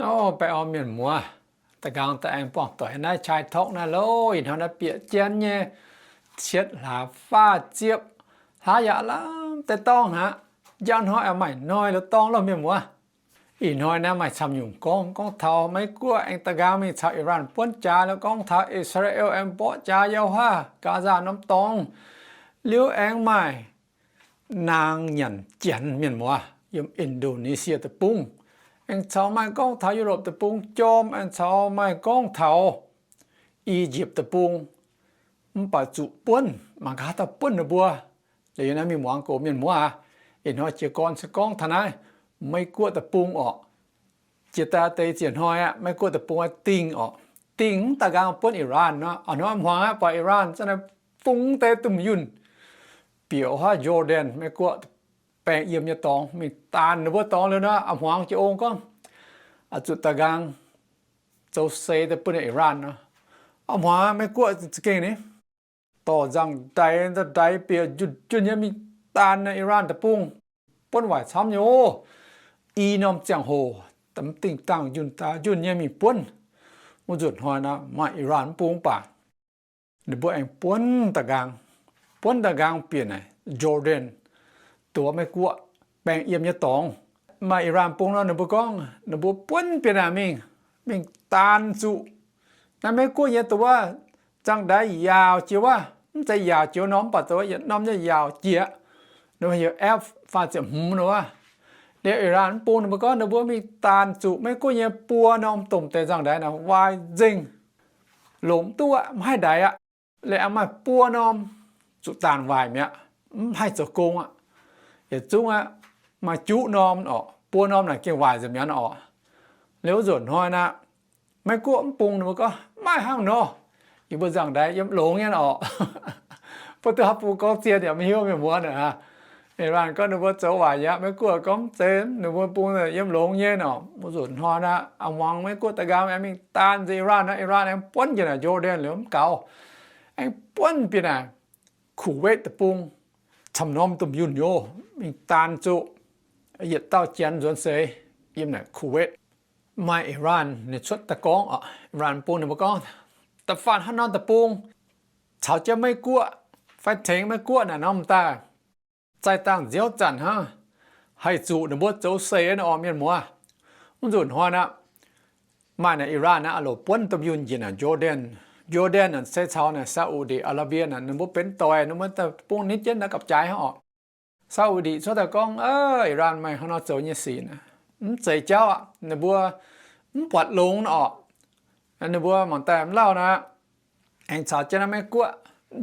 Baengh orn mienh muoz, da'nqaang daaih aengx buangh doic naaiv qai tokv naaiv loh. Ih hnoi naaiv bieqc jienv nyei cietv hlaax faah ziepc hlaax yaac lamh deix dorngh aqv. Njang hnoi aengx maaih hnoi loz dorngh loh mienh muoz. Ih hnoi naaiv maaih camv nyungc gorngv, gorngv taux Meiv Guoqv aengx da'nqaang mingh caux Iran buonv jaax, loz gorngv taux I^saa^laa^en aengx mborqv jaax yiem wuov Gaza norm dorngx. Liuz aengx maaih naang nyanc janx mienh muoz yiem Indonesia deic-bung. Aengx caux maaih gorngv taux Europe deic-bung jorm, aengx caux maaih gorngv taux Egypt deic-bung. Mv baac zuqc buonv, mangc gaax haaix dauh buonv ninh mbuo. Liuz yiem naaiv mingh muangx gox mienh muoz aac. Ih hnoi jiez gorn se gorngv taux naaiv Meiv Guoqv deic-bung orqc. Jiex daaih deix ziec hnoi aqv, Meiv Guoqv deic-bung aqv dingh orqc. Dingh mv daaih nqaang buonv Iran nor, ih hnoi hmuangx aqv, buatc Iran zanc naaiv fungx deix dunh yunh bieqc wuov Jordan, Meiv Guoqv baeng yiem nyei dorngx mingh daanh ninh mbuo dorngx liuz nor, a'hmuangx jiex ong gorngv, zuqc daaih nqaang zoux seix daaih bun Iran nor. A'hmuangx Meiv Guoqv za'gengh ni dorh nzangv-ndaix, nzangv-ndaix bieqc njunh njunh nyei mingh daanh Iran deic-bung, buonv waaic camv nyei oc. I norm ziangh hoc, da'mv dingh dangh njunh daaih njunh nyei mingh buonv. Wuov nzunc hnoi naaiv maaih Iran mv bung mv baac ninh mbuo aengx buonv daaih nqaang, buonv daaih nqaang bieqc naaic Jordan, dongh Meiv Guoqv baeng yiem nyei dorngx. Maaih Iran bung nor ninh mbuo gorngv ninh mbuo buonv bieqc naaic mingh, mingh daanh zuqc naaiv Meiv Guoqv nyei dongh wuov nzangv-ndaix yaauc jiex wuov, mv zeiz yaauc jiex norm mv baac dongh wuov yietc norm nyei yaauc jiex. Ninh mbuo heuc F faah ziepc hmz nor wuov. Liuz Iran mv bung ninh mbuo gorngv ninh mbuo mingh daanh zuqc Meiv Guoqv nyei buo norm domh deix nzangv-ndaix naaic waaic nzengc, longc mv duqv aqv, mv haih ndaix aqv. Liuz aengx maaih buo norm zuqc daanh waaic mi'aqv, mv haih zoux gong aqv. Yietc zungv aqv, maaih juqv norm orqc, buo norm naaic gengh waaic nzengc mi'aqv orqc. Liuz wuov nzunc hnoi naaiv, Meiv Guoqv mv bung ninh mbuo gorngv, mv maaih hnangv nor, yie mbuo nzangv-ndaix yiem longx nyei orqc. Mv duqv haaix bung gorngv zien yaac maiv hiuv mienh muoz naaic. Iran gorngv ninh mbuo zoux waaic yaac Meiv Guoqv gorngv mv zeiz, ninh mbuo bung yiem longx nyei orqc. Wuov nzunc hnoi naaiv, a'hmuangx Meiv Guoqv daaih nqaang aengx mingh daanh nzengc Iran naaiv, Iran aengx buonv njiec naaic Jordan liuz mv gaux, aengx buonv bieqc naaic Kuwait deic-bung, camv norm domh yunh nyei, mingh daanh zuqc yietc dauh janx nzuonx seix yiem naaic Kuwait. Maaih Iran ninh cuotv daaih gorngv, Iran bung ninh mbuo gorngv, da'faanh hnangv nor deic-bung caux jienv Meiv Guoqv fai tengx Meiv Guoqv naaic norm daaih, zaih dangh nziouv zanc hnangv, haih zuqc ninh mbuo zoux seix nor orqc mienh muoz. Wuov nzunc hnoi naaiv, maaih naaic Iran naaiv aah loc buonv domh yunh njiec naaic Jordan. Jordan naaic se caux naaic Saudi Arabia naaic ninh mbuo benx doic, ninh mbuo daaih bung nitv jienv naaiv gapv-jaaix hnangv orqc. Saudi cuotv daaih gorngv, Iran maaih hnangv nor zoux nyei sic naaic, mv zeiz jauv aqv. Ninh mbuo mv buatc longx nor orqc. Ninh mbuo mangc daaih mv lauh naaiv, aengx caux jienv naaiv Meiv Guoqv,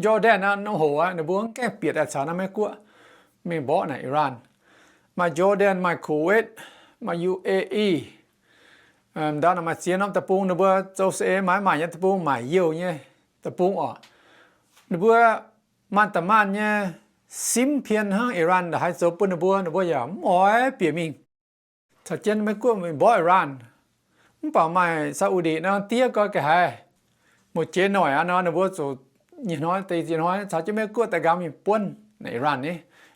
Jordan naaiv norm hoc aqv, ninh mbuo mv gaengh bieqc daaih caux naaiv Meiv Guoqv mingh mborqv naaic Iran. Maaih Jordan, maaih Kuwait, maaih U A E. Ndau naaic maaih ziex norm deic-bung ninh mbuo zoux seix maaiz maaic nyei deic-bung, maaic youh nyei deic-bung orqc. Ninh mbuo maanh da'maanh nyei simv pien hnangv Iran haaix zoux bun ninh mbuo, ninh mbuo yaac mv oix bieqc mingh. Caux jienv Meiv Guoqv mingh mborqv Iran. Mv baac maaih Saudi naaiv diev goi ga'haaix, muoz-jeiz noic aqv nor, ninh mbuo zuqc nyei hnoi deix ziex hnoi caux jienv Meiv Guoqv daaih nqaang mingh buonv naaic Iran ni.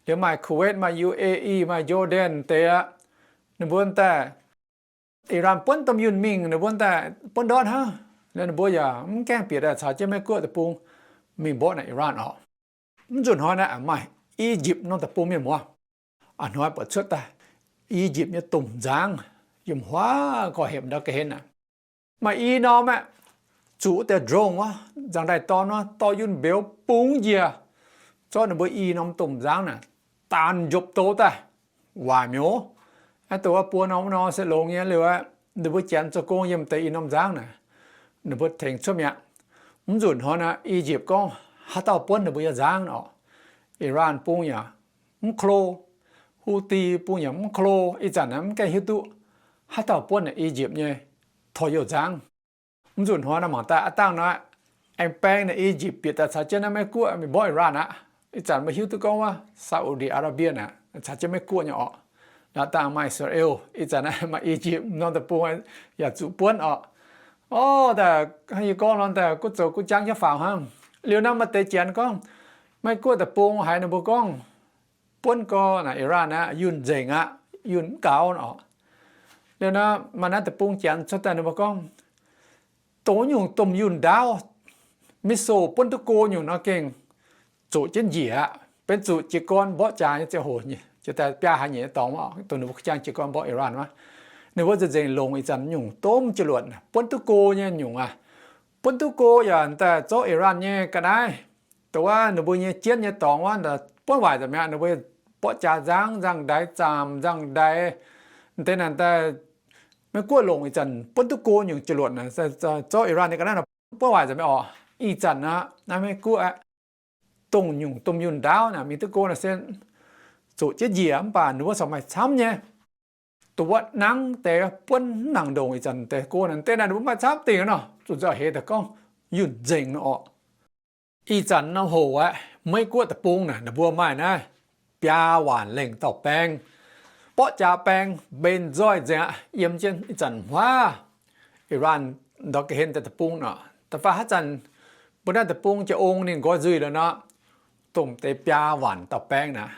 Liuz maaih Kuwait, maaih U A E, maaih Jordan deix aqv. Ninh mbuo daaih Iran buonv domh yunh mingh, ninh mbuo daaih buonv ndortv hnangv. Liuz ninh mbuo yaac mv gaengh bieqc daaih caux jienv Meiv Guoqv deic-bung mingh mborqv naaic Iran orqc. Mv nzunc hnoi naaiv maaih Egypt norm deic-bung mienh muoz. A'hnoi buatc cuotv daaih Egypt nyei domh nzangv, yiem huaav gorx-hepc ndau ga'hlen naaic. Maaih i norm aeqv, zuqc wuov deix drone wuov, nzangv-ndaih dorn wuov, dorh yunh mbeux bungx njiec, zorqv ninh mbuo i norm domh nzangv naaic daanh njopv douz daaih, waaic mi'aqv. Aeqv, dongh wuov buo norm wuov nor se longx nyei liuz aeqv, ninh mbuo janx zoux gong yiem deix i norm nzangv naaic, ninh mbuo tengx cuotv mi'aqv. Mv nzunc hnoi naaic Egypt gorngv haaix dauh buonv ninh mbuo nyei nzangv orqc. Iran bung yaac mv klo, Houthi bung yaac mv klo, ih zanc naaiv mv gaengh hiuv duqv haaix dauh buonv naaic Egypt nyei torh youh nzangv. Mv nzunc hnoi naaiv mangc daaih aav dangh nor, aengx baeng naaic Egypt bieqc daaih caux jienv naaiv Meiv Guoqv mingh mborqv Iran aqv. Ih zanc mbuo hiuv duqv gorngv wuov Saudi Arabia naaic caux jienv Meiv Guoqv nyei orqc. Aav dangh maaih Israel, ih zanc naaiv maaih Egypt, norm deic-bung yaac zuqc buonv orqc. Orv, daaih hnangv yie gorngv nor, daaih guv zoux guv jangv jienv faaux hnangv. Liuz naaiv maaih deix janx gorngv, Meiv Guoqv deic-bung haiz ninh mbuo gorngv buonv gorx naaic Iran aqv, yunh nzengc aqv, yunh mv gaux orqc. Liuz nor maaih naaiv deic-bung janx cuotv daaih ninh mbuo gorngv, dongh nyungc domh yunh ndaauv, missile buonv duqv go nyungc nor gengh zoqc jienv njiec aqv. Benx zuqc jiez gorn mborqv jaax nyei ziangh hoc, jiex daaih biaa hlaax nyeic nyei dorngx, dongh ninh mbuo jangx jiez gorn mborqv Iran wuov, ninh mbuo nzengc-nzengc longc ih zanc nyungc domh jiex luonc buonv duqv go nyei nyungc aqv. Buonv duqv go yaac daaih zorqv Iran nyei ga'naaiv, dongh wuov ninh mbuo nyei jienv nyei dorngx wuov, buonv waaic nzengc mi'aqv. Ninh mbuo mborqv jaax nzangv nzangv-ndaix, zaamc nzangv-ndaix, deix naaic daaih Meiv Guoqv longc ih zanc buonv duqv go nyungc jiex luonc, zorqv Iran nyei ga'naaiv nor buonv waaic nzengc mi'aqv oc. Ih zanc aqv, naaiv Meiv Guoqv aqv, dongh nyungc domh yunh ndaauv naaic mingh duqv go naaic se zoqc jienv njiec, mv baac ninh mbuo corc maaih camv nyei. Dongh wuov nangv deix buonv mv nangc ndongc ih zanc deix go naaic, deix naaic ninh mbuo maaih camv dingc nor, zuqc nzauh heix daaih gorngv yunh nzengc nor orqc. Ih zanc norm hoc aeqv, Meiv Guoqv deic-bung naaic ninh mbuo maaih naaiv biaa waanc lengh dauh baeng, borqv jaax baeng mbenc nzoih nzengc aqv. Yiem jienv ih zanc hmuangv Iran ndortv ga'hlen deix deic-bung nor, da'faanh haaix zanc mbuo naaiv deic-bung jaa-ong ninh nqoi nzuih liuz nor, domh deix biaa waanc dauh baeng naaic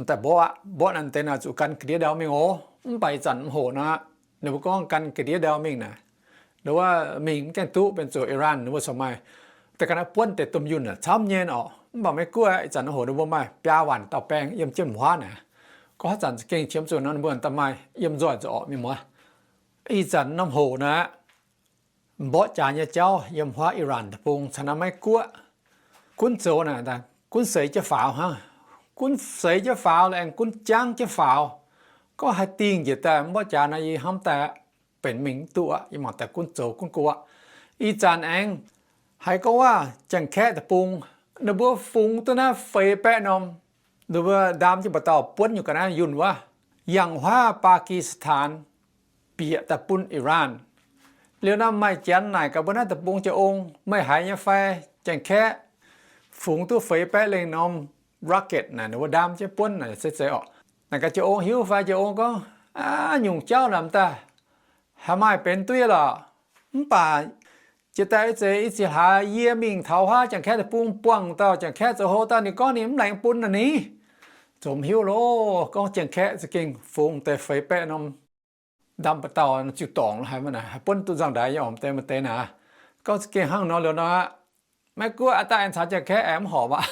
daaih mborqv aqv. Mborqv naaic deix naaic zuqc gan ga'ndiev ndau mingh oc. Mv baac ih zanc norm hoc nor, ninh mbuo gorngv gan ga'ndiev ndau mingh naaic, ninh wuov mingh mv gaengh duqv, benx zuqc Iran ninh mbuo corc maaih daaih ga'naaiv buonv deix domh yunh naaic camv nyei orqc. Mv baac Meiv Guoqv ih zanc norm hoc ninh mbuo maaih biaa waanc dauh baeng yiem jienv hmuangv naaic. Gorngv haaix zanc za'gengh qiemx zuqc nor ninh mbuo daaih maaih yiem nzoih nzengc orqc, mienh muoz. Ih zanc norm hoc naaic, mborqv jaax nyei jauv yiem hmuangv Iran deic-bung caux naaiv Meiv Guoqv gunv zoux naaic, gunv seix jienv faaux hnangv. Gunv seix jienv faaux lorqc, aengx gunv jangv jienv faaux. Gorngv haih dingh njiec daaih mborqv jaax nor, yie hnamv daaih benx mingh mv duqv aqv. Yie mangc daaih gunv zoux gunv go aqv. Ih zanc aengx haiz gorngv wuov Janx-Kaeqv deic-bung, ninh mbuo fungx duqv naaiv feix baeqv norm, ninh mbuo ndaam jienv mba'dauh buonv nyungc ga'naaiv yunh wuov, yangh huaav Pakistan bieqc daaih bun Iran. Liuz nor maaih janx naaic gaax mbuo naaiv deic-bung jaa-ong, meih haiz nyei fai, Janx-Kaeqv fungx duqv feix baeqv lengh norm rocket naaic, ninh mbuo ndaam jienv buonv naaic se zeiz orqc. Naaic gaax jaa-ong hiuv fai? Jaa-ong gorngv, aav, nyungc jauv naaic m'daaih haih maaih benx duqv lorqc. Mv baac jiex daaih ih zeix ih ziex hlaax yie mingh taux huaav Janx-Kaeqv deic-bung buangh dauh Janx-Kaeqv zoux hlo dauh, ninh gorngv ninh mv laengz bun naaic ni. Zoux mv hiuv loh, gorngv Janx-Kaeqv za'gengh fungx deix feix baeqv norm ndaam mba'dauh ziux dorngc lo haaix, haih buonv duqv nzangv-ndaix nyei orqc, m'deix m'deix naaic. Gorngv za'gengh hnangv nor liuz nor aqv, Meiv Guoqv aav dangh aengx caux Janx-Kaeqv aengx mv horpc aqv.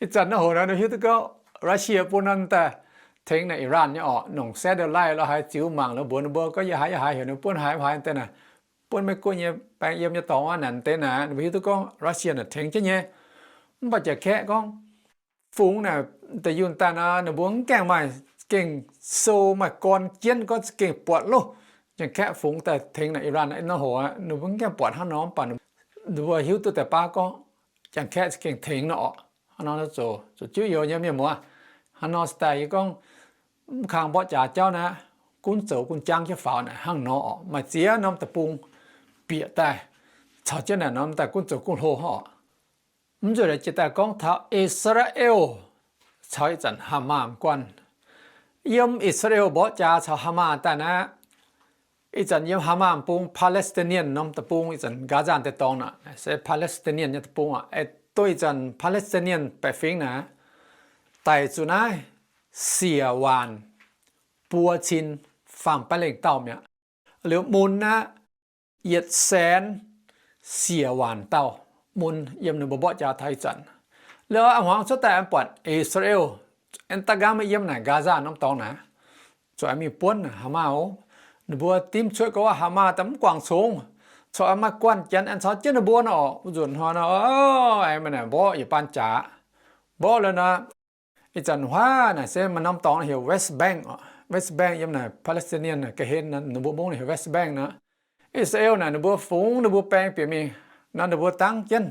Ih zanc naaiv hoc nor ninh hiuv duqv gorngv Russia bun norm daaih tengx naaic Iran nyei orqc, nongc satellite lo haaix ziux mangc lo mbuox ninh mbuo gorngv yie haiz yie haiz heuc ninh buonv haaix haaix heuc ninh daaih naaic, buonv Meiv Guoqv nyei baeng yiem nyei dorngx aqv. Naaic deix naaic ninh mbuo hiuv duqv gorngv Russia naaic tengx jienv nyei. Mv baac Janx-Kaeqv gorngv fungx naaic da'yunh daaih nor ninh mbuo mv gaengh maaih gengh sou maaih gorn jienv gorngv za'gengh buatc loh. Janx-Kaeqv fungx daaih tengx naaic Iran naaiv hoc aqv, ninh mbuo mv gaengh buatc hnangv nor, mv baac ninh mbuo hiuv duqv deix baav gorngv Janx-Kaeqv za'gengh tengx nor orqc. Hnangv nor zoux, zoux juv youz nyei mienh muoz. Hnangv nor se daaih yie gorngv mv kang mborqv jaax jauv naaiv, gunv zoux gunv jangv jienv faaux naaic hnangv nor orqc, maaih ziex norm deic-bung bieqc daaih caux jienv naaic norm daaih gunv zoux gunv hlo hnangv orqc. Mv nzunc jiex daaih gorngv taux I^saa^laa^en caux ih zanc Hamas m'guaanh. Yiem I^saa^laa^en mborqv jaax caux Hamas daaih naaiv, ih zanc yiem Hamas m'bung, Palestinian norm deic-bung, ih zanc Gaza deic-dorngx naaic se Palestinian nyei deic-bung aqv. Duqv ih zanc Palestinian baeqc fingx naaic daic zuqc naaiv siec waanc buo cin faam baeqv lengh dauh mi'aqv. Liuz mun aqv, yietc saenx siec waanc dauh mun yiem ninh mbuo mborqv jaax taux ih zanc. Liuz hmuangx cuotv daaih aengx buatc I^saa^laa^en aengx daaih nqaang maiv yiem naaic Gaza norm dorngx naaic, zuqc aengx mingh buonv Hamas oc. Ninh mbuo dimv cuotv gorngv Hamas daaih mv guangc congx, corc maaih guanh janx aengx caux jienv ninh mbuo nor orqc. Wuov nzunc hnoi nor, aengx maiv naaic mborqv yietc baan jaax. Mborqv liuz nor, ih zanc huaav naaic se maaih norm dorngx heuc West Bank. West Bank yiem naaic Palestinian ga'hlen, ninh mbuo mungv heuc West Bank nor. I^saa^laa^en naaic ninh mbuo fungx ninh mbuo baeng bieqc mingh nor, ninh mbuo dangv jienv.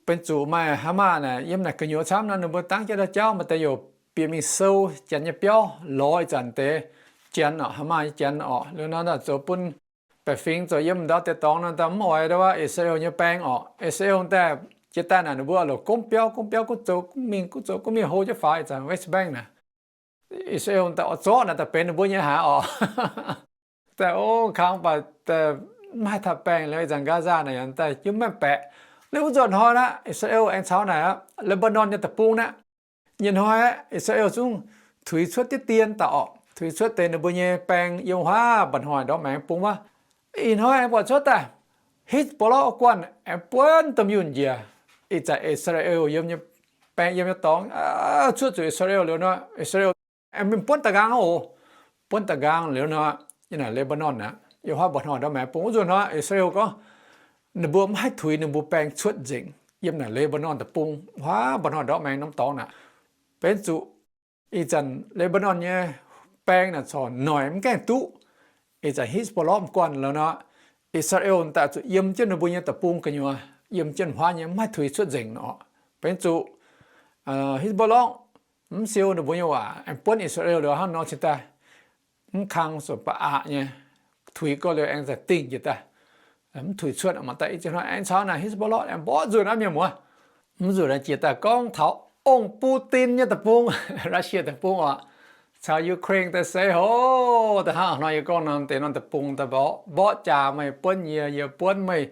Benx zuqc maaih Hamas naaic yiem naaic gu'nyuoz camv nor, ninh mbuo dangv jienv ndau jauv, maaih deix youc bieqc mingh sou janx nyei biauv lorz ih zanc deix janx orqc, Hamas nyei janx orqc. Liuz nor daaih zoux bun baeqc fingx zoux yiem ndau deix dorngx nor, daaih mv oix ndau wuov I^saa^laa^en nyei baeng orqc. I^saa^laa^en daaih jiex daaih naaic ninh mbuo loc gomv biauv, gomv biauv, gunv zoux gunv mingh, gunv zoux gunv mingh hlo jienv faaux ih zanc West Bank naaic. I^saa^laa^en daaih oix zorqv naaic daaih benx ninh mbuo nyei haic orqc. Daaih ov kangx baac mv haih taux baengh liuz ih zanc Gaza naaic yaac daaih jienv maiv baeqc. Liuz wuov nzunc hnoi naaic I^saa^laa^en aengx caux naaic aqv, Lebanon nyei deic-bung naaic, nyei hnoi aqv, I^saa^laa^en zungv tuix cuotv diqv dien daaih orqc. tuix cuotv deix ninh mbuo nyei baeng yiem wuov mba'hnoi ndortv maengx bung wuov. Ih hnoi aengx buatc cuotv daaih Hezbollah guanh aengx buonv domh yunh njiec. Ih zanc Israel yiem nyei baeng yiem nyei dorngx cuotv zuqc Israel liuz nor, Israel aengx mingh buonv da'nqaang oc. Buonv da'nqaang liuz nor, yiem naaic Lebanon aqv, yiem wuov mba'hnoi ndortv maengx bung wuov nzunc nor, Israel gorngv ninh mbuo maiv haih tuix ninh mbuo baeng cuotv nzengc yiem naaic Lebanon deic-bung wuov mba'hnoi ndortv maengx norm dorngx naaic. Benx zuqc ih zanc Lebanon nyei baeng naaic corc noic mv gaengh duqv. Ih zanc Hezbollah guanh liuz nor, Israel daaih zuqc yiem jienv ninh mbuo nyei deic-bung gu'nyuoz, yiem jienv wuov nyei maiv haih tuix cuotv nzengc nor. Benx zuqc Hezbollah mv siou ninh mbuo nyei waac aengx buonv Israel liuz hnangv nor cingx daaih mv kang zuqc ba'aqc nyei, tuix gorx liuz aengx za'gengh dingh jiex daaih, mv tuix cuotv. Mangc daaih ih zanc hnoi aengx caux naaic Hezbollah aengx mborqv nzunc aqv mienh muoz. Mv nzunc naaic jiex daaih gorngv taux ong-bu-din nyei deic-bung, Russia deic-bung oc, caux Ukraine daaih se hoc. Da'hnangv hnoi yie gorngv norm deix norm deic-bung daaih mborqv jaax meih buonv yie, yie buonv meih.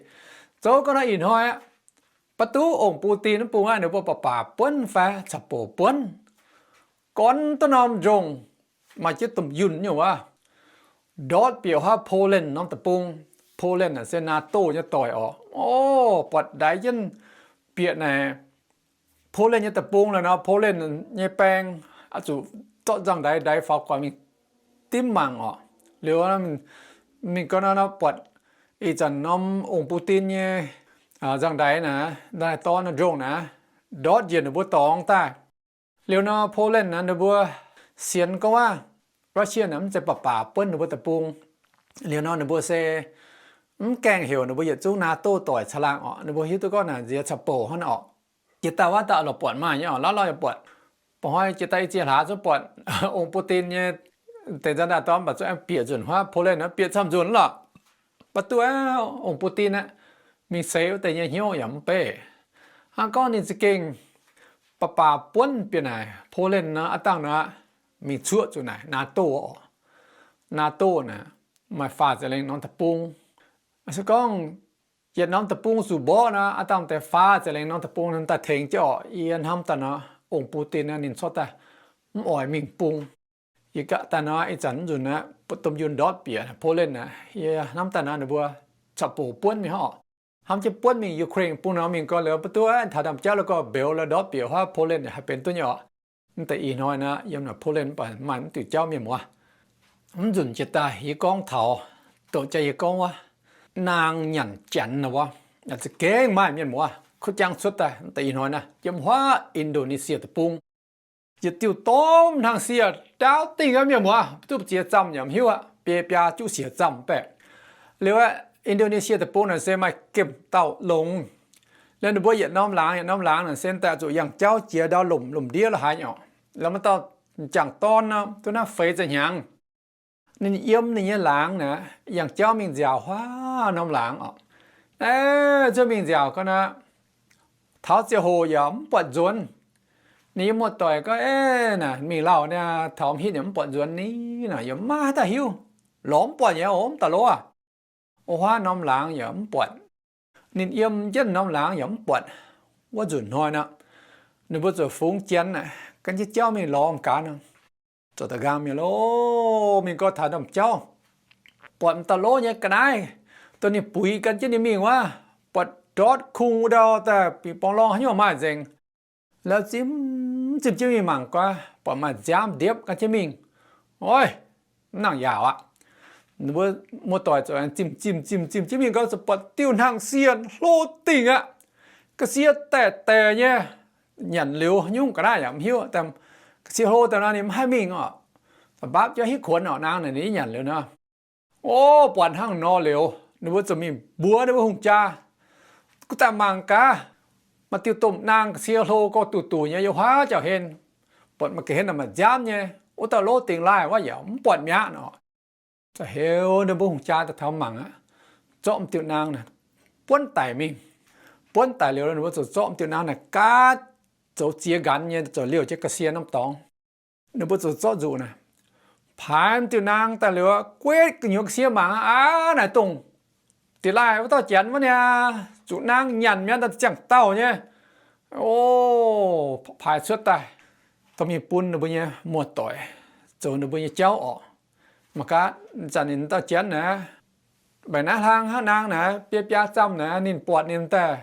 Zoux gau nor ih hnoi aqv, ba'duqv ong-bu-din wuov bung aqv, ninh mbuo baac baac buonv fai caux bouc buonv, gorn duqv norm ndongh maaih jienv domh yunh nyei wuov, ndortv bieqc wuov Poland norm deic-bung. Poland naaic se NATO nyei doic oc. O, buatc ndaix jienv bieqc naaic Poland nyei deic-bung lorqc nor, Poland nyei baeng oix zuqc zorqv nzangc-ndaix, ndaix faaux guaax mingh dimv mangc oc. Liuz mingh gau nor, buatc ih zanc norm ong-bu-din nyei nzangc-ndaix naaic, nzangc-ndaix dorn ndongh naaic, ndortv njiec ninh mbuo dorngx daaih. Liuz nor Poland naaic ninh mbuo sienx gorngv wuov Russia naaic mv zeiz baac baac buonv ninh mbuo deic-bung. Liuz nor ninh mbuo se mv gaengh heuc ninh mbuo yietc zungv NATO doic caangh laangh oc. Ninh mbuo hiuv duqv gorngv naaic nziex caux bouc hnangv naaic oc. Jiex daaih wuov dauh lorz buatc maaih nyei oc, lauh lauh yaac buatc. Ba'hnoi jiex daaih ih ziex hlaax zungv buatc ong-bu-din nyei deix nzangc-ndaix dorn mv baac zungv aengx bieqc nzunc wuov Poland naaic, bieqc camv nzunc lorqc. Ba'duqv ong-bu-din aqv, mingh seix wuov deix nyei hnyouv yaac mv beiv. Hnangv gorngv ninh za'gengh baac baac buonv bieqc naaic Poland nor, aav dangh nor mingh cuoqv zuqc naaic NATO oc. NATO naaic maaih faah ziepc lengh norm deic-bung. Se gorngv yietc norm deic-bung zuqc mborqv nor, aav dangh deix faah ziepc lengh norm deic-bung daaih tengx jienv oc. Yie hnamv daaih nor, ong-bu-din ninh corc daaih mv oix mingh bung. Yie gaav daaih nor, ih zanc nzunc aqv, domh yunh ndortv bieqc Poland aqv, yie hnamv daaih nor ninh mbuo caux bouc buonv mingh hnangv oc. Hnamv jienv buonv mingh Ukraine bung nor, mingh gau liuz ba'duqv taux ndaamv-jauv lorqc, gau mbeux lorqc, ndortv bieqc wuov Poland haih benx duqv nyei oc. Mv deix ih hnoi nor yiem naaic Poland mv baac maaih mv diuc jauv mienh muoz. Mv nzunc jiex daaih yie gorngv taux, doqc jaax yie gorngv wuov, naang nyanc janx nor wuov, za'gengh maaih mienh muoz kuv jangx cuotv daaih. Mv deix ih hnoi naaiv yiem wuov Indonesia deic-bung, yietc diuh domh hnaangx-sie ndaauv dingh aqv mienh muoz, duqv ziex zamh yaac mv hiuv aqv, biei biaa juqv siec zamh baeqc. Liuz aqv, Indonesia deic-bung naaic se maaih gemh dauh longx. Liuz ninh mbuo yietc norm laangz yietc norm laangz naaic se daaih zuqc yangh jauv jiex ndau lomc lomc ndiev lo haaix nyei oc. Lorz maaih dauh m'jangc dorn nor, duqv naaiv feix ziepc hnyangx. Ninh yiem ninh nyei laangz naaic, yangh jauv mingh nziaauc huaav norm laangz oc. Aeqv, zuov mingh nziaauc gau naaic, taux ziangh hoc yaac mv buatc nzuonx. Ninh nyei muoz-doic gorngv, Aeqv, naaic mingh lauh niaa, taux m'hitv yaac mv buatc nzuonx ni, naaic yaac maiv daaih hiuv, lorz mv buatc nyei oc, mv daaih lov aqv. O, huaav norm laangz yaac mv buatc. Ninh yiem jienv norm laangz yaac mv buatc. Wuov nzunc hnoi nor, ninh mbuo zuqc fungx janx naaic gan jienv jauv mingh lorz m'gaax nor, zoux da'nqaang mingh lo, mingh gau taux ndaamv-jauv, buatc m'daaih lov nyei ga'naaiv, dongh ninh buix gan jienv ninh mingh wuov, buatc ndortv kungx ndau daaih bingx borngz lorngh haaix nyungc maaih nzengc. La'zimv zimv jienv mingh mangc gaax, buatc maaih nziaamv ndiepv gan jienv mingh. Oix, mv nangc yaauc aqv. Ninh mbuo muoz-doic zoux zimv zimv zimv zimv jienv mingh gau, zuqc buatc diuh hnaangx-sie hlo dingc aqv. Ga'sie daeqc daeqc nyei, nyanc liuz nyungc ga'naaiv yaac mv hiuv. Ga'sie hlo daaih nor ninh mv haih mingh oc. Da'baapv jauv hitv kuonx oc, naang naaic ninh nyanc liuz nor. O, buatc hnangv nor liuz, ninh mbuo zuqc mingh mbuox ninh mbuo hungh jaa, Gunv daaih mangc gaax, maaih diuh domh naang ga'sie hlo gorx duqv duqv nyei yiem huaav jauv-hlen. Buatc maaih ga'hlen maaih nziaamv nyei, wuov dauh lov dingc laaih wuov yaac mv buatc mi'aqv nor. Ziouc heuc ninh mbuo hungh jaa daaih taux mangc aqv. Zorqv m'diuh naang naaic buonv daic mingh. Buonv daic liuz, ninh mbuo ziouc zorqv m'diuh naang naaic gaatv zoux ziex nqanx nyei, ziouc liouh jienv ga'sie norm dorngx. Ninh mbuo ziouc zorqv nzuqc naaic, paaix m'diuh naang daaih liuz, guetv gu'nyuoz ga'sie mangc aqv, naaic dongh dingc laaih wuov dauh janx wuov niaa, zuqc naang nyanc mi'aqv, daaih ziangh dauh nyei. O, paaix cuotv daaih, dorh mingh bun ninh mbuo nyei muoz-doic, zoux ninh mbuo nyei jauv orqc. Mangc gaax, zanc ninh dauh janx naaic, mbaengx naaiv hlang hnangv naang naaic, biaa biaa zamh naaic, ninh buatc ninh daaih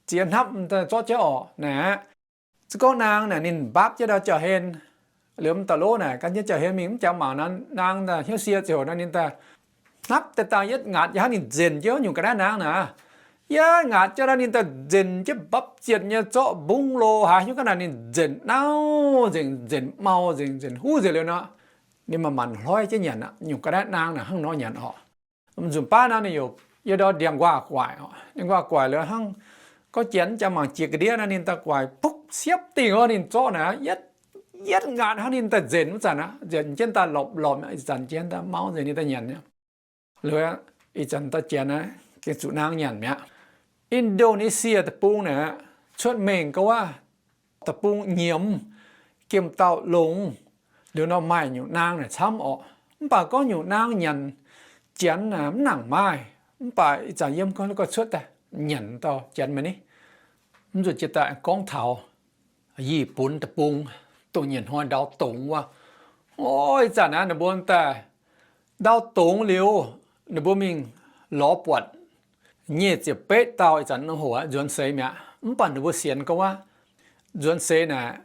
ziex hnamv daaih zorqv jauv orqc naaic. Se gorngv naang naaic ninh mbaapv jienv ndau jauv-hlen, liuz m'daaih lov naaic gan jienv jauv-hlen mingh mv jangx mangc nor, naang daaih hnyouv sie ziouc nor ninh daaih hnapv daaih dangh yietv ngaatc jauv hnangv ninh nzenc jienv nyungc ga'naaiv naang naaic. Yietv ngaatc jauv hnangv ninh daaih nzenc jienv mbapv zietc nyei zorqv mbungv lo haaix nyungc ga'naaiv ninh nzenc nauv nzenc, nzenc mau nzenc, nzenc huv nzengc liuz nor, ninh manc-manc hloi jienv nyanc aqv. Nyungc ga'naaiv naang naaic hnangv nor nyanc orqc. M'nzunc baav nor ninh yaac yiem ndau ndiangx-nquaah guaic orqc. Ndiangx-nquaah guaic liuz hnangv gorngv janx jangx mangc jiex ga'ndiev nor ninh daaih guaic bukv siepv dingh orqc, ninh zorqv naaic yietv, yietv ngaatc hnangv ninh daaih nzenc wuov zanc aqv, nzenc jienv daaih lorpc lorpc ih zanc jienv daaih mauv nzengc ninh daaih nyanc aqv. Liuz ih zanc dauh janx naaic gengh zuqc naang nyanc mi'aqv. Indonesia deic-bung naaic cuotv mengh ga'waav deic-bung nyiemz, gemh dauh longx, liuz nor maaih nyungc naang naaic camv orqc. Mv baac gorngv nyungc naang nyanc janx naaic mv nangc maaih. Mv baac ih zanc yiem gorngv cuotv daaih nyanc dauh janx maiv ni. Mv nzunc jiex daaih gorngv taux Yie Bunv deic-bung, dongh nyei hnoi ndau dongz wuov. O, ih zanc naaiv ninh mbuo daaih ndau dongz liuz, ninh mbuo mingh lorz buatc nyic ziepc betv dauh ih zanc nongh hoc aqv, nzuonx seix mi'aqv. Mv baac ninh mbuo sienx gorngv aqv, nzuonx seix naaic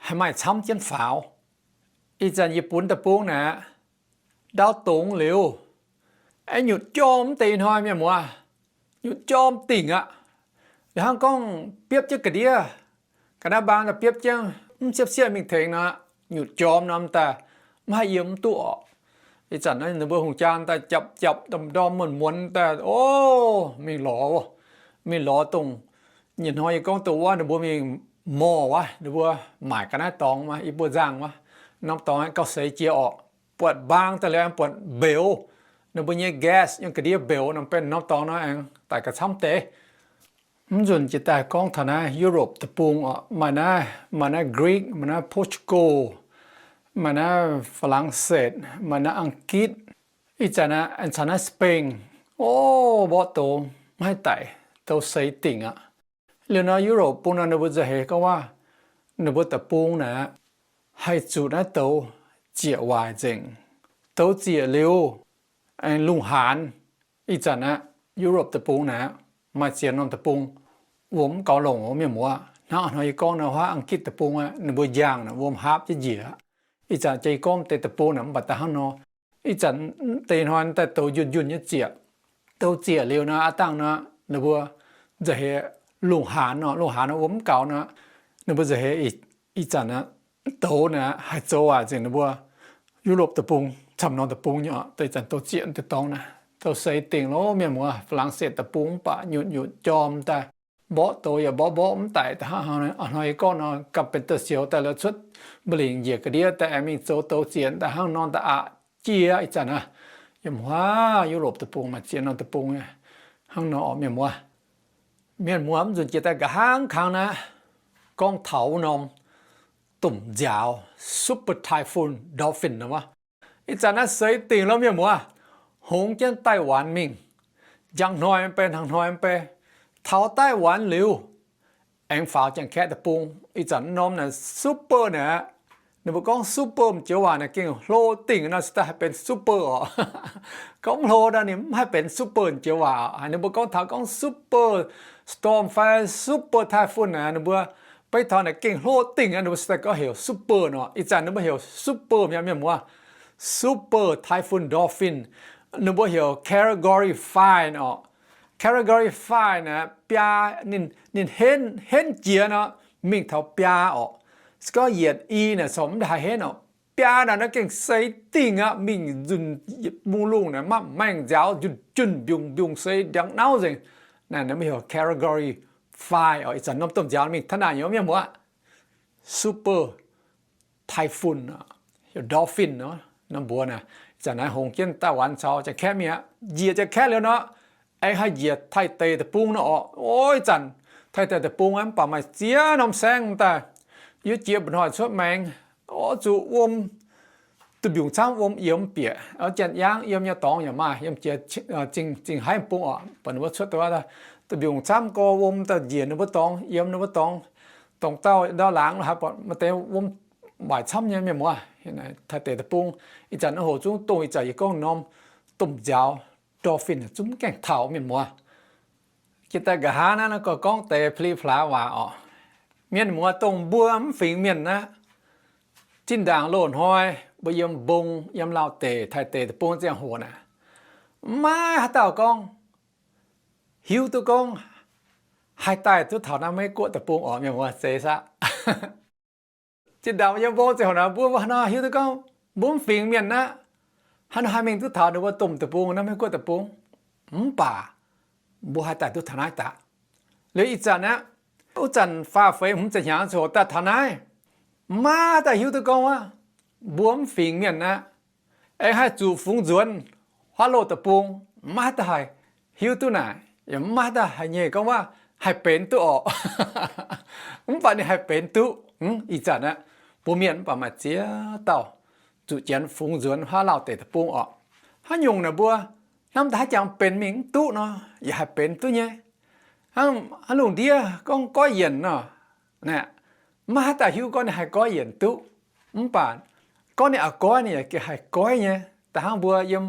haih maaih camv jienv faaux. Ih zanc Yie Bunv deic-bung naaic ndau dongz liuz, aengx nyutc jorm deix hnoi mienh muoz, nyutc jorm dingc aqv. Liuz hnangv gorngv biopv jienv ga'ndiev, ga'naaiv mbaang daaih biopv jienv mv siepv-siepv mingh tengx nor, nyutc jorm norm daaih mv haih yiem mv duqv orqc. Ih zanc ninh mbuo hungh jaa daaih japc japc ndorm ndorm muonz muonz daaih, o, mingh lorz, mingh lorz dongh nyei hnoi yie gorngv dongh wuov ninh mbuo mingh morh wuov, ninh mbuo maaic ga'naaiv dorngx wuov, i buo nzangh wuov, norm dorngx aengx gauh seix jiex orqc. Buatc mbaang daaih liuz aengx buatc mbeux, ninh mbuo nyei gas yiem ga'ndiev mbeux norm benx norm dorngx nor aengx daic gauh camv deix. Mv nzunc jiex daaih gorngv taux naaiv Europe deic-bung orqc, maaih naaiv, maaih naaiv Greek, maaih naaiv Portugal, maaih naaiv Faa^lang^setv, maaih naaiv Ang^gitv, ih zanc naaiv aengx caux naaiv Spain, o, mborqv douz maiv haih daic, douz seix dingc aqv. Liuz nor Europe bung nor ninh mbuo nzauh heix gorngv waac, ninh mbuo deic-bung naaic haih zuqc naaiv douz zieqc waaic nzengc. Douz zieqc liuz, aengx lungh haanz. Ih zanc aqv, Europe deic-bung naaic maaih ziex norm deic-bung wuom mv gaux longc mienh muoz. Hnangv hnoi yie gorngv nor, huaav Ang^gitv deic-bung aqv, ninh mbuo njaangh naaic wuom haapv jienv njiec aqv. Ih zanc jiex yie gorngv deix deic-bung naaic mv baac daaih hnangv nor. Ih zanc deix hnoi daaih douz njunh njunh nyei zieqc. Douz zieqc liuz nor, aav dangh nor, ninh mbuo nzauh heix lungh haanz nor, lungh haanz nor wuom mv gaux nor, ninh mbuo nzauh heix ih zanc aqv, douz naaic haih zoux waac nzengc ninh mbuo Europe deic-bung camv norm deic-bung nyei oc. Deix zanc douz zieqc deix dorngx naaic, douz seix dingc loh mienh muoz. Faa^lang^setv deic-bung mv baac nyutc nyutc jorm daaih, mborqv douz yaac mborqv mborqv mv daic daaih hnangv hnoi yie gorngv nor, gapv benx douz-sioux daaih la'cuotv mba'lingc njiec ga'ndiev daaih aengx mingh zoux douz zieqc daaih hnangv nor daaih aqc jiex ih zanc aqv. Yiem huaav Europe deic-bung maaih ziex norm deic-bung hnangv nor oc mienh muoz. Mienh muoz, mv nzunc jiex daaih nqa'haav kangx naaiv gorngv taux wuov norm domh nziaaux Super Typhoon Dolphin nor wuov. Ih zanc naaiv seix dingc loh mienh muoz, hngongx jienv Daaih^waan mingh. Njang hnoi mv bei, hnangv hnoi mv bei, taux Daaih^waan liuz, aengx faaux Janx-Kaeqv deic-bung. Ih zanc norm naaic super naaic, ninh mbuo gorngv super m'joux waac naaic gengh hlo dingh nor, se daaih haih benx super oc. Gorngv hlo nor ninh mv haih benx super m'joux waac. Haiz ninh mbuo gorngv taux gorngv super storm fai super typhoon naaic, ninh mbuo beiv taux naaic gengh hlo dingh nor, ninh mbuo se daaih gorngv heuc super nor. Ih zanc ninh mbuo heuc super mi'aqv mienh muoz. Super Typhoon Dolphin, ninh mbuo heuc Category Five oc. Category Five naaic biaa, ninh, ninh henv, henv jiex nor, mingh taux biaa oc. Se gorngv yietc i naaic corc mv haih henv oc. Biaa naaic nor gengh seix dingh aqv, mingh nzunc yietc bung lungh naaic maiv maengh nziaaux njunh junh mbiungc mbiungc seix ndiangx nauv nzengc. Naaic ninh mbuo heuc Category Five oc. Ih zanc norm domh nziaaux mingh taux naaic nyei mienh muoz, Super Typhoon, heuc Dolphin nor, norm mbuox naaic. Ih zanc naaiv hngongx jienv Daaih^waan caux Janx-Kaeqv mingh aqv. Njiec Janx-Kaeqv liuz nor, aengx haih njiec Taiv^deic Deic-Bung nor oc. O, ih zanc Taiv^deic Deic-Bung mv baac maaih ziex norm saengv daaih, yiem jiex mba'hnoi cuotv maengx, o, zuqc wuom, duih mbiungc camv wuom yiem bieqc, janx-yaangv yiem nyei dorngx yaac maaih, yiem jiex zingh haiv bung oc, buatc ninh mbuo cuotv daaih, duih mbiungc camv gorx wuom daaih njiec ninh mbuo dorngx, yiem ninh mbuo dorngx, dorngx dauh ndau laangz haaix buatc maaih deix wuom waaic camv nyei mienh muoz. Taaix-deic deic-bung ih zanc naaiv hoc zungv dongh ih zanc yie gorngv norm domh nziaaux, dolphin zungv gaengh taux mienh muoz. Jiex daaih nqa'haav naaiv, naaiv gorngv deix pli-plaaix waac orqc. Mienh muoz, dongh mbuo mv fingx mienh aqv, zinh ndaangc loz-hnoi mbuo yiem mbong, yiem lauh deic, taaix-deic deic-bung ziangh hoc naaic, maiv haaix dauh gorngv hiuv duqv gorngv haih daaih duqv taux naaiv Meiv-Guoqv deic-bung orqc mienh muoz, zeiz aqv. Zinh ndaangc yiem mbong ziangh hoc naaic, mbuo hnangv nor hiuv duqv gorngv mbuo mv fingx mienh aqv, hnangv nor haih mingh duqv taux ninh mbuo domh deic-bung naaiv Meiv-Guoqv deic-bung. Mv baac mbuo haih daaih duqv taux naaiv daaih. Liuz ih zanc aqv, wuov zanc faah feix hmz ziepc hnyangx ziangh hoc daaih taux naaiv, maiv daaih hiuv duqv gorngv wuov mbuo mv fingx mienh aqv, aengx haih zuqc fungx nzuonx huaav loh deic-bung. Maiv daaih haih hiuv duqv naaic, yaac maiv daaih haih nyei gorngv wuov haih benx duqv orqc. Mv baac ninh haih benx duqv. Ih zanc aqv, mbuo mienh mv baac maaih ziex dauh zuqc janx fungx nzuonx huaav lauh deic deic-bung orqc. Haaix nyungc naaic mbuo hnamv daaih haaix jangx benx mingh mv duqv nor, yaac haih benx duqv nyei. Hnangv haaix lungh ndiev gorngv goiv yienc nor, maiv haaix dauh hiuv gorngv ninh haih goiv yienc duqv. Mv baac gorngv ninh aqc goiv, ninh yaac gengh haih goiv nyei. Da'hnangv mbuo yiem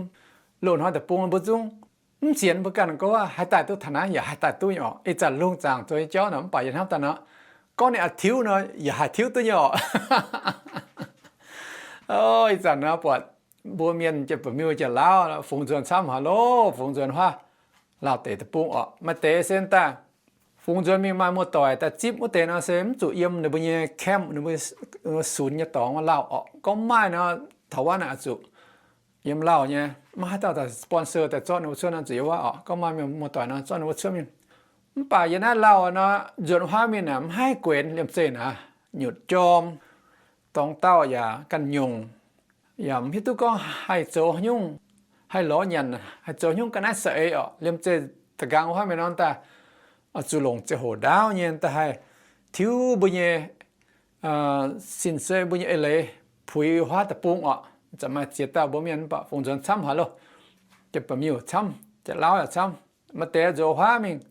loz-hnoi deic-bung mbuo zungv mv sienx mbuo ganh gorngv haih daaih duqv taux naaiv, yaac haih daaih duqv nyei orqc. Ih zanc lungh zaangc zoux nyei jauv nor, mv baac yie hnamv daaih nor, gorngv ninh aqc tiuv nor, yaac haih tiuv duqv nyei orqc. Ih zanc nor buatc mbuo mienh Janx-Baeqc Miuh, Janx-Lauv fungx nzuonx camv haic loh, fungx nzuonx huaav lauh deic deic-bung orqc. Maaih deix se daaih fungx nzuonx mingh maaih muoz-doic daaih zipv wuov deix nor se mv zuqc yiem ninh mbuo nyei camp, ninh mbuo sunx nyei dorngx lauh orqc. Gorngv maaih nor, taux wuov naaic zuqc yiem lauh nyei, maiv haaix dauh daaih sponsor daaih zorqv ninh mbuo cuotv nor, zuqc yiem wuov orqc. Gorngv maaih mienh muoz-doic nor zorqv ninh mbuo cuotv mingh. Mv baac yiem naaiv lauh nor, nzuonx huaav mingh naaic mv haih guenx liemh zeih naaic, nyutc jorm, dorngx dauh yaac ganh nyungc, yaac mv hiuv duqv gorngv haih zoux haaix nyungc, haih lorz nyanc, haih zoux haaix nyungc ga'naaiv saeng-eix orqc. Liemh zeih da'nqaang huaav mingh nor daaih zuqc longc ziangh hoc ndaauv nyei daaih haih tiuv mbuo nyei sin-sei, mbuo nyei eix leiz puix huaav deic-bung orqc. Zanc maaih ziex dauh mbuo mienh mv baac fungx nzuonx camv haic loh. Janx-Baeqc Miuh camv, Janx-Lauv yaac camv. Maaih deix nzuonx huaav mingh,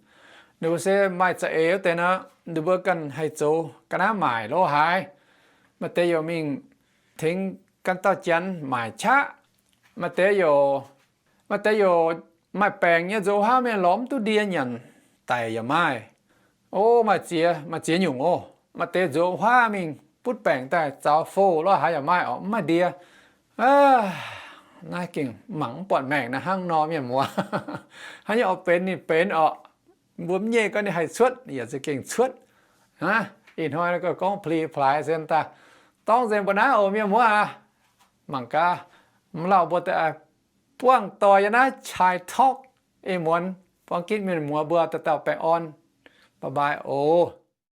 ninh mbuo se maaih za'eix wuov deix nor, ninh mbuo ganh haih zoux ga'naaiv maaic lorz haaix. Maaih deix youc mingh tengx ganh dauh janx maaic qaqv. Maaih deix youc, maaih deix youc maaih baengc nyei nzuonx huaav mingh lorz mv duqv ndie nyanc daic yaac maaih. O, maaih ziex, maaih ziex nyungc oc. Maaih deix nzuonx huaav mingh butv baengc daaih zaux fouh lorz haaix yaac maaih orqc, mv maaih ndie. Naaiv gengh mangc mv buatc maengc naaiv hnangv nor mienh muoz. Haaix nyungc oix benx ninh benx orqc. Mbuo mv nyei gorngv ninh haih cuotv, yaac za'gengh cuotv. Ih hnoi gorngv pli-plaaix se daaih dorngv nzengc mbuo naaiv oc mienh muoz aac. Mangc gaax, mv lauh mbuo daaih buangh doic yiem naaiv Chai Talk. Ih muonz buangv gitv mienh muoz mbuo dauh dauh baengh orn. Bye bye oc.